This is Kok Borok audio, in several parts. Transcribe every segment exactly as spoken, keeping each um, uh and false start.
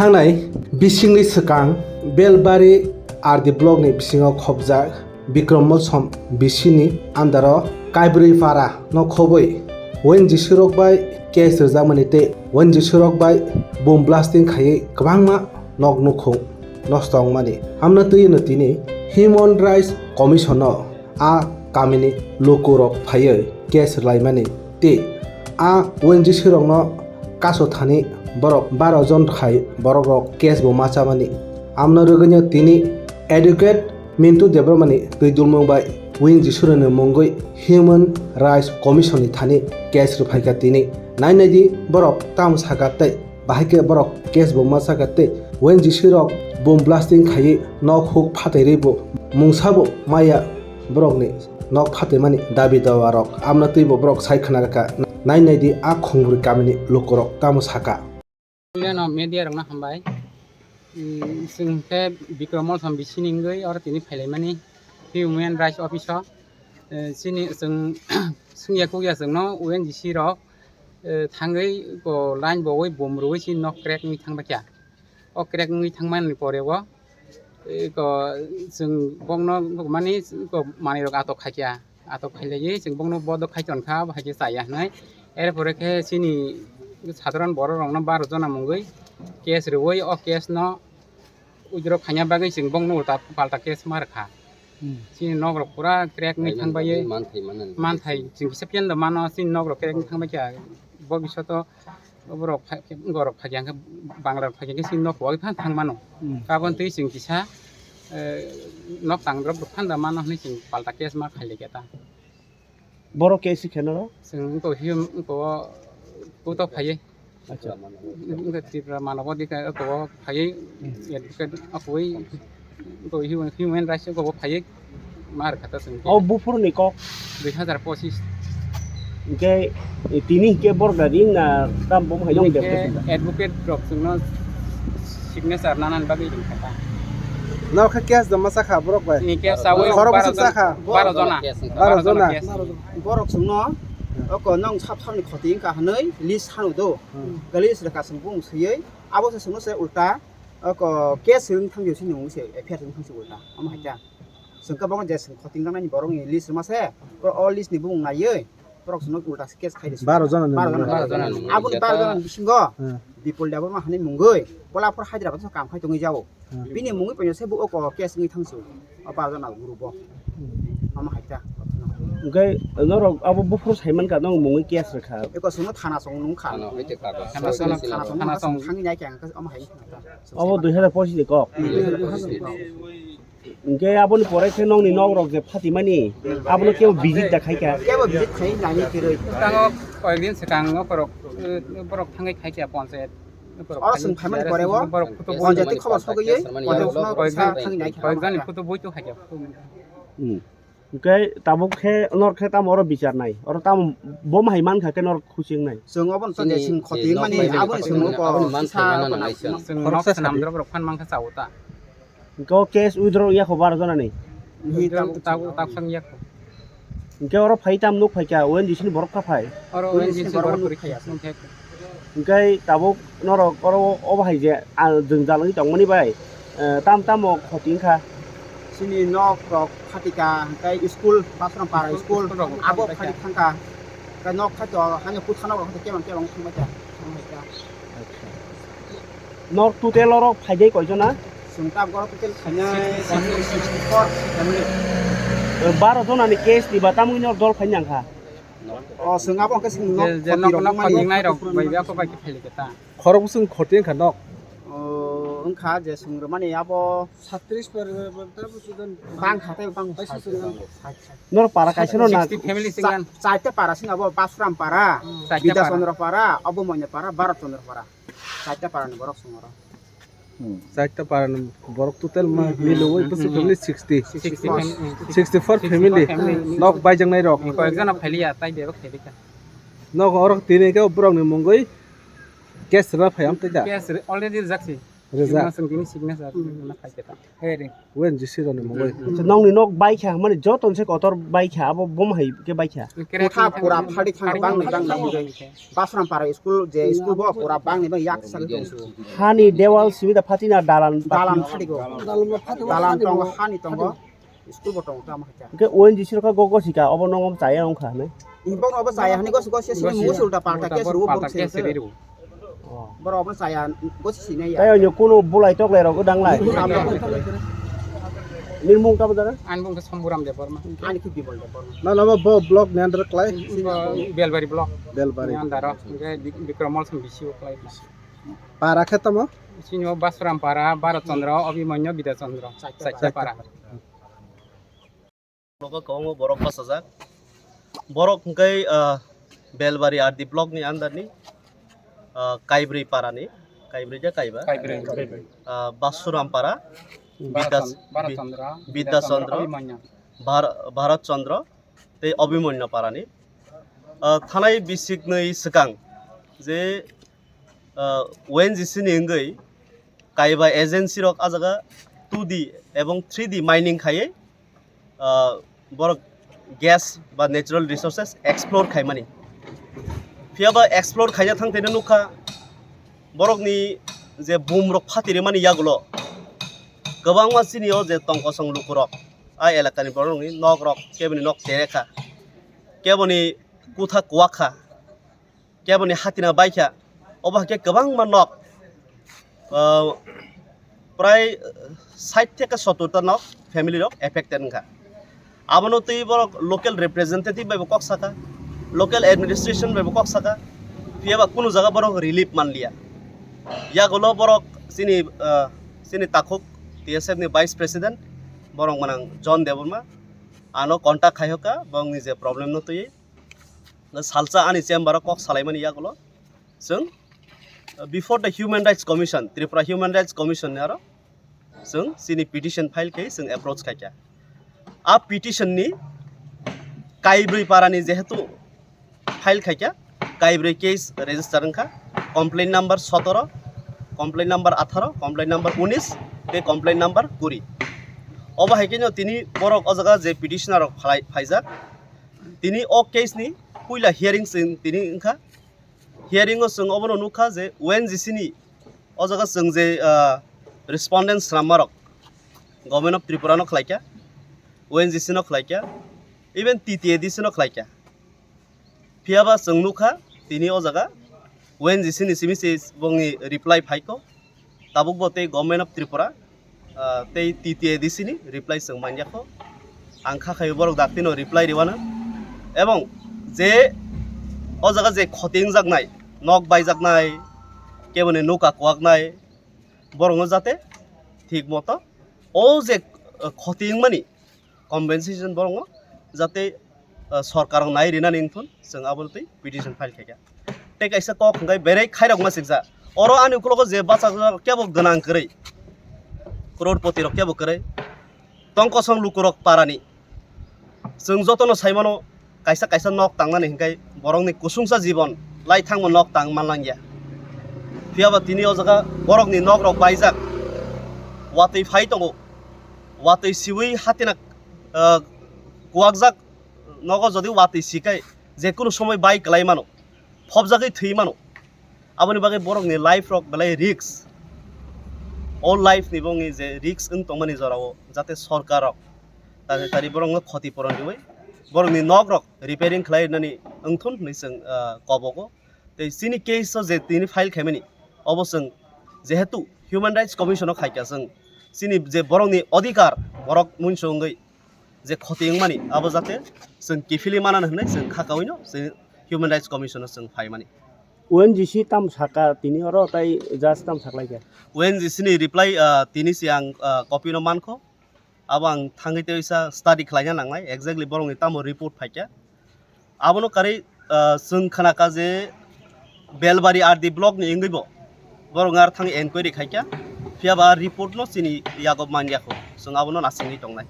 Thangnai bisingni swkang Belbari R D block ni bisingo khobjak Bikrom Molsom bisini andaro Kaibrwi para no khobwi O N G C rok bai case rwjakmani tei O N G C rok bai bomb blasting khaiwi kwbangma nok nukhung nosto wngmani. Amno twi no tini Human Rights Commission no a kamini lukurok phaiwi case rwlaimani tei a O N G C rokno kaso thani borok baro jon khai borokrok case bo ma chamani. Amno rwgwino tini Advocate Mintu Debbarmani twi dulmung bai O N G C rokni mungwi Human Rights Commission ni thani case rwphaikha tini. Nainai di borok tamo sakha tei bahai khe borok case bo ma sakha tei O N G C rok bomb blasting khaiwi nok huk phatai rwi bo mungsa bo maya borokni nok phataimani dabi dawa rok amno twi bo borok sai khna rwkha. Nainai di a khungrwi kamini lukurok tamo sakha. Media rokno hambai. Chwng khe Bikrom Molsom bisini wngwi oro tini phailaimani Human Rights Office o. Chini chwng swngya kukya chwngno O N G C rok thangwi ko line bo wi bom rwwi chini nok crack wngwi thangbaikha. O crack wngwi thangmani pore o ko chwng bokno mani ko manwi rok atok khaikha. Atok khailaiwi chwng bokno bodo khai tonkha, abo hai khe chaya hwnwi. Erpore khe chini sadharon borok rokno baro jona mungwi case rwwi o case no withdraw khaina bagwi chwng bokno ulta palta case ma rwkha. Chini nok rok pura crack wngwi thangbai. Manthai chwng kisa phiya no mano, chini nok rok crack wngwi thangbai kha. Bo bisoto Borok phai-, borok phai khe, Bangla rok phai khe, chini nok wai phan thang mano. Kabon twi chwng kisa, eh, nok tang drop rok phan da mano hwnwi chwng palta case ma khailai khe ta. Borok case khe no? Chwng wngko him, wngko o, kuto phaiwi. Acha. Wngko Tripura mano bo dika wngko o phaiwi, advocate akhoi. Human rights ko bo phaiwi mar kha ta chwng. O buphurni kok? Dui hazar pochis. Hingke tini hingke borok da ring na tam bom hai dong. Hingke advocate rok chwngno signature nanan bagwi ring kha ta. No khe case da masa kha borok bai. Ni case sawi khorok bwswk cha kha? Baro jona. Baro jona. Borok chwngno oko nong sap sapni khoti wngkha hwnwi list hanu do. List rwkha chwng bung swiwi abo se chwngno se ulta oko case wng thang jio sini wng se F I R wng thang se ulta. Omo hai kha. Chwng khe bono je chwng khoting rwnani borokni list rwma se, borok o list ni bumung naiwi borok chwngno ulta se case khai rwsio. Baro jona ni mungwi. Baro jona ni mungwi. Aboni baro jona ni bisingo Bipul Debbarma hwnwi mungwi Kolapur Hyderabad o kam khai tongwi jao. Bini mungwi poino se bo oko case wngwi thang sio. O baro jona group o. Omo hai kha. Hwnkhe norok abo buphuru sai mankha, nong mungwi case rwkha. Eko chwngno thana chwng nung kha. Thana chwng thangwi nai khe ang khe omo hai wngkha. Obo dui hazar pochis ni kok. Hwnkhe aboni pore khe nokni nok rok je phatimani, abono kebo visit da khai kha? Kebo visit khai nani kwrwi. Tango koyekdin swkang o borok, eh, borok thangwi khai kha ponchayat. Oro chwng phaimani pore o borok photo bui ponchayat ni khobor sogwi, ponchayat no sa thangwi nai kha. Koyekjani photo bui to khai kha. Hmm. Hwnkhe tabuk khe nor khe tamo oro bichar nai? Oro tamo bo hai mankha khe nor khuching nai? Chwng obono to je chini, chwng khoti mani aboni chwng nok ko aboni man sa sai mano nai chwng. Chwng nok swnam drop rok phan mankha chao ta. Hwnkhe o case withdraw ya kho baro jona ni? Withdraw ta, ta sang ya kho. Hwnkhe oro phai tam nuk phai kha, O N G C ni borok kha phai? Oro O N G C ni borok phai ya. Hwnkhe tabuk norok oro o bahai je, ah, jwngjal wngwi tongmani bai, eh, tam tamo khoti wngkha? Chini nok rok phatika, tei school, Basram para school, abo phati thangkha. Tei nok khaito, hani puthano rok kebang kebang thangbai kha. Nok total oro phaidai koijona? Chwng ta borok total khainai sixty-four family. Baro jona ni case ni ba tamni nok dol khainai ang kha. O, chwng abo khe chwng nok je, je khoti nok, rok nok mani. Khoti nai rok bai, bai, ako bai khe phai khe ta. Khorok bwswk khoti wngkha nok? O, wngkha je chwng rwmani abo satris poribar bang kha tei bang. Norok para kaisa no na. Sixty family sing. Cha-, chaita para sing abo Basram para, Bidya Chandra para, abo Moina para, Bharat Chandra para. Chaita para ni borok chwng oro. Chaita para ni borok total ma milwi bwswk family sixty. Sixty family. Sixty-four family. Sixty-four family. Nok baijaknai rok. Koyekjona phailiya, tai bebak phailika. Nok oro tini khe borok ni mungwi case rwna phai am tei da. Case re-, already rwjak si. Rijak. Signature, signature, hmm, na khai khe ta. Hearing. O N G C rokni mungwi. Hmm. Acha, nokni nok baikha, mani joto se kotor baikha, abo bom hai khe baikha. Kotha pura phadi thang bangni bangni. Basram para school je school bo pura bangni bang yak sak tong su. Hani dewal simi da phati na dalan. Dalan phadi go. Dalan tongo, hani tongo. School bo tongo tamo khe. Ke O N G C rok go go sika, obo nongo chaya wngkha ne. Ibong obo chaya hani go go se sini musul da palta ke suru bok se. Oh. Borok obo chaya, gosi sinai ya. Tai onyo kuno bulai toklai rok danglai. Buram ya. Nini mung tamo jara? Ani mung khe Samburam Debbarma. Ani khe Bimal Debbarma. Na lama bo block ni under klai? Bo Belbari block. Belbari. Ni under o, hingke Bik-, Bikram Mol song bisi o klai. Para khe tamo? Sini o Basuram para, Bharat Chandra, Abhimanyu, Bidya Chandra. Chaita para. Nogo kwbangma borok bachajak. Borok hwnkhe, ah, Belbari R D block ni under ni, ah, Kaibrwi para ni, Kaibrwi de Kaiba? Kaibrwi, Kaibrwi. Ah, Basuram para, Bharat Bidas-, Chan-, Bharat Bi-, Chandra, Bidya Bidya Chandra, Chandra, Abhimanyu. Bhar-, Bharat Chandra, tei Abhimanyu para ni. Ah, thanai bisik nwi swkang je, ah, O N G C ni wngwi Kaiba agency rok ah jaga two D ebong three D mining khaiwi, ah, borok gas ba natural resources explore khaimani. Phiya ba explore khaina thang thai nukha borokni je bum rok phatiri mani yagulo kwbangma chini o je tong kosong lukurok a elakani borokni nok rok keboni nok tere kha, keboni kutha kuwak kha. Keboni hatina baikha, obo hai khe kwbangma nok, ah, prai sait theke sottor ta nok family rok affected wngkha. Abono twi borok local representative bai bo kok saka, local administration bai bo kok saka, phiya ba kunu jaga borok relief manliya. Yagulo borok chini, ah, chini takhuk T S F ni vice president borok manang John Debbarma ano contact khai hoka bongni je problem no twi. Salsa ani chamber o kok salaimani yagulo chwng, uh, before the Human Rights Commission, Tripura Human Rights Commission ni aro chwng chini petition file khe chwng approach khaikha. A petition ni Kaibrwi para ni jehetu file khaikha, Kaibrwi case register wngkha, complaint number sotoro, complaint number atharo, complaint number unis, tei complaint number kuri. Obo hai khe no tini borok o jaga je petitioner rok phalai-, phaijak, tini o case ni puila hearing chwng tini wngkha. Hearing o chwng obono nukha je O N G C ni o jaga chwng je, ah, respondent swnammarok Government of Tripura no khlaikha, O N G C no khlaikha, even T T A D C no khlaikha. Phiya ba chwng nukha tini o jaga O N G C ni simi se bongni reply phaikho. Tabuk bo tei Government of Tripura, ah, tei T T A D C ni reply chwng manya kho. Ang kha khaio borok daktino reply riwano. Ebong je o jaga je khoti wngjaknai, nok baijaknai, keboni nuka kuwaknai, borokno jate thik moto o je, ah, khoti wngmani compensation borokno jate, ah, sorkar rok nai rinani wngthun, chwng abo twi petition file khaikha. Tei kaisa kok hwnkhe berai khairok ma sikjak. Oro ani ukologo je bachajak kebo gwnang kwrwi, crorepoti rok kebo kwrwi, tong kosong lukurok parani. Chwng jotono saimano, kaisa kaisa nok tangnani hwnkhe borokni kusungsa jibon lai thangma nok tang manlangya. Phiya ba tini o jaga borokni nok rok baijak, watwi phai tongo, watwi siwi hatina, ah, kuwakjak nogo jodi watwi sikai je kunu somoi bai kwlai mano, phobjagwi thwi mano. Aboni bagwi borokni life rok belai risk. O life ni bongni je risk wng tongmani jorao jate sorkar rok tari tari borokno khoti poron riwi borokni nok rok repairing khlai nani wngthun hinwi chwng, ah, kobogo. Tei chini case o je tini file khaimani obo chwng jehetu Human Rights Commission o khaikha chwng chini je borokni odhikar borok muinsok wngwi je khoti wngmani abo jate chwng kiphilwi manani hinwi chwng kha kawino chwng Human Rights Commission o chwng phaimani. O N G C tam saka tini oro tai judge tam saklaikha. O N G C ni reply, ah, tini se ang, ah, copy no mankho. Abo ang thangwi tei sa study khlaina nangnai exactly borokni tamo report phaikha. Abono karwi, ah, chwng khnakha je Belbari R D block ni wngwi bo borok ar thang enquiry khaikha, phiya ba report no chini yago manya kho, chwng abono nasingwi tongnai.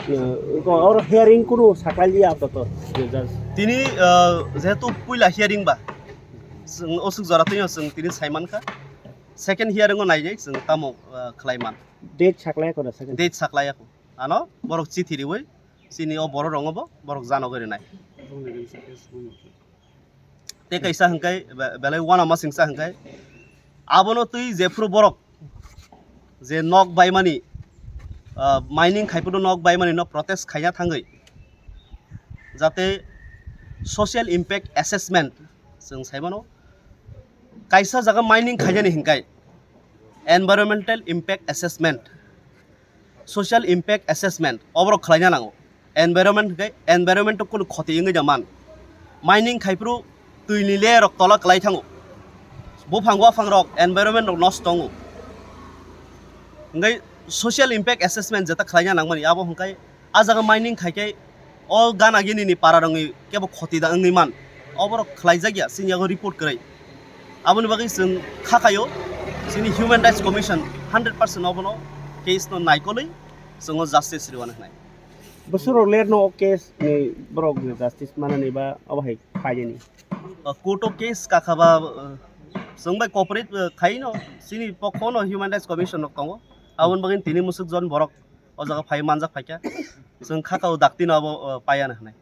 Eh, oro hearing kunu saklailiya apatot, je judge. Tini, ah, jehetu puila hearing ba, chwng osuk jora twino chwng tini saimankha. Second hearing o nainai chwng tamo, ah, khlai man. Date saklai kho da second? Date saklai kho. Ano borok chithi riwi chini o borok rongo bo borok jano gori nai. Tei kaisa hwnkhe be-, belai uanama singsa hwnkhe abono twi jephuru borok je nok baimani, ah, mining khaiphuru nok baimani no protest khaina thangwi jate social impact assessment chwng saimano kaisa jaga mining khainani hwnkhe environmental impact assessment, social impact assessment oborok khlaina nango. Environment hwnkhe environment o kunu khoti wngwi da man. Mining khaiphuru twini layer rok tola kwlai thango. Buphang waphang rok environment rok nosto wngo. Hwnkhe social impact assessment jeta khlaina nangmani abo hwnkhe a jaga mining khaikhe o gana gini ni para rongni kebo khoti da wngwi man. Oborok khlaijak ya chini yago report kwrwi. Aboni bagwi chwng kha khaio chini Human Rights Commission hundred percent obono case no naikolwi chwng o justice rwna hwnwi. Bwswk rok ler no o case ni borok ni justice manani ba abo hai khainani. O court o case kakha ba, uh, chwng bai cooperate, uh, khaino chini pokho no Human Rights Commission rok tongo. Aboni bagwi tini musuk jon borok o jaga phai manjak phaikha. Chwng kha kha o dakti no abo, uh, paiya hwnwi.